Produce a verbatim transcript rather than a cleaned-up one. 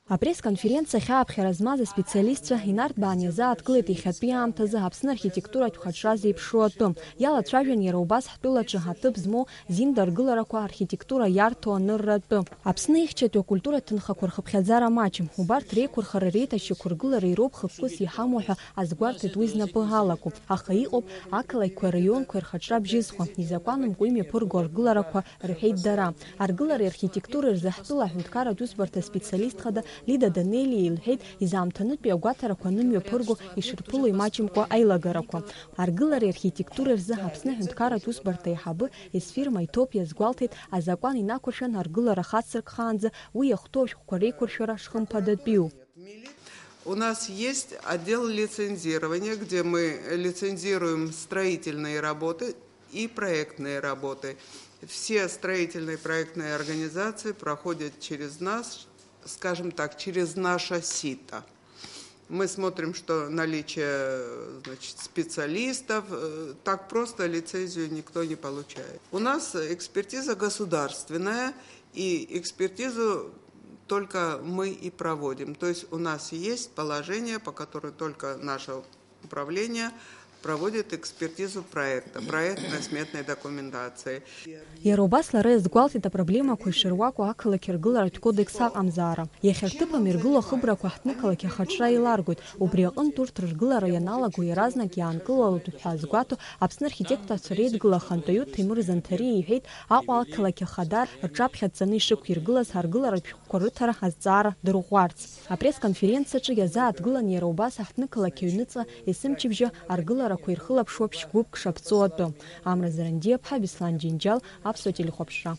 Апресс-конференциа ахь ааԥхьара змаз аспециалистцәа инарҭбаан иазааҭгылеит иахьатәи аамҭазы Аԥсны архитектуратә хаҿра зеиԥшроу атәы. Иалацәажәон иара убас ҳтәылаҿы аҭыԥ змоу Зинда аргыларақәа архитектура иарҭо анырра атәы. Аԥсны ихьчатәи акультуратә ҭынхақәа рхыԥхьаӡара маҷым. Убарҭ реиқәырхара реиҭашьақәыргылара ироуп хықәкыс иҳамоу ҳәа азгәарҭеит уи знапы алаку. Аха иҟоуп ақалақьқәеи араионқәеи рхаҿра бжьызхуа, изакәанымкәа имҩаԥырго аргыларақәа, рҳәеит дара. Аргылареи архитектуреи рзы ҳтәыла аҳәынҭқарратә усбарҭа специалист хада Лида Данелиа илҳәеит, изаамҭанытәи агәаҭарақәа анымҩаԥырго ишырԥыло имаҷымкәа аилагарақәа. Аргылареи архитектуреи рзы Аԥсны аҳәынҭқарратә усбарҭа аиҳабы Есфир Маиҭоп иазгәалҭеит, азакәан инақәыршәан аргылара хацыркхаанӡа уи иахәҭоу ашәҟәқәа реиқәыршәара шхымԥадатәиу. У нас есть отдел лицензирования, где мы лицензируем строительные работы и проектные работы. Все строительные проектные организации проходят через нас, скажем так, через наше сито. Мы смотрим, что наличие, значит, специалистов. Э, так просто лицензию никто не получает. У нас экспертиза государственная, и экспертизу только мы и проводим. То есть у нас есть положение, по которому только наше управление проводит экспертизу проекта, проектно-сметной документации. Иара убас лара иазгәалҭеит апроблемақәа ишыруаку ақалақь аргыларатә кодекс аҟамзаара. Иахьа рҭыԥ амҩаргыло ахыбрақәа ҳҭнықалақь ахаҿра еиларгоит. Убри аҟынтә урҭ рыргылара ианалаго иаразнак иаанкылалоит ҳәа азгәаҭо Аԥсны архитекторцәа реидгыла ахантәаҩы Ҭемыр Занҭариа иҳәеит, Аҟәа ақалақь ахада рҿаԥхьа дҵаны ишықәиргылаз аргыларатә шәҟәқәа рыҭара азҵаара дырӷәӷәарц. Апресс-конференциаҿы иазааҭгылан иара убас аҳҭнықалақь аҩныҵҟа есымчыбжьа аргыларақәа ирхылаԥшуа ԥшь-гәыԥк шаԥҵоу атәы. Амра Зарандиаԥҳа, Беслан Џьынџьал, Аԥсуа телехәаԥшра.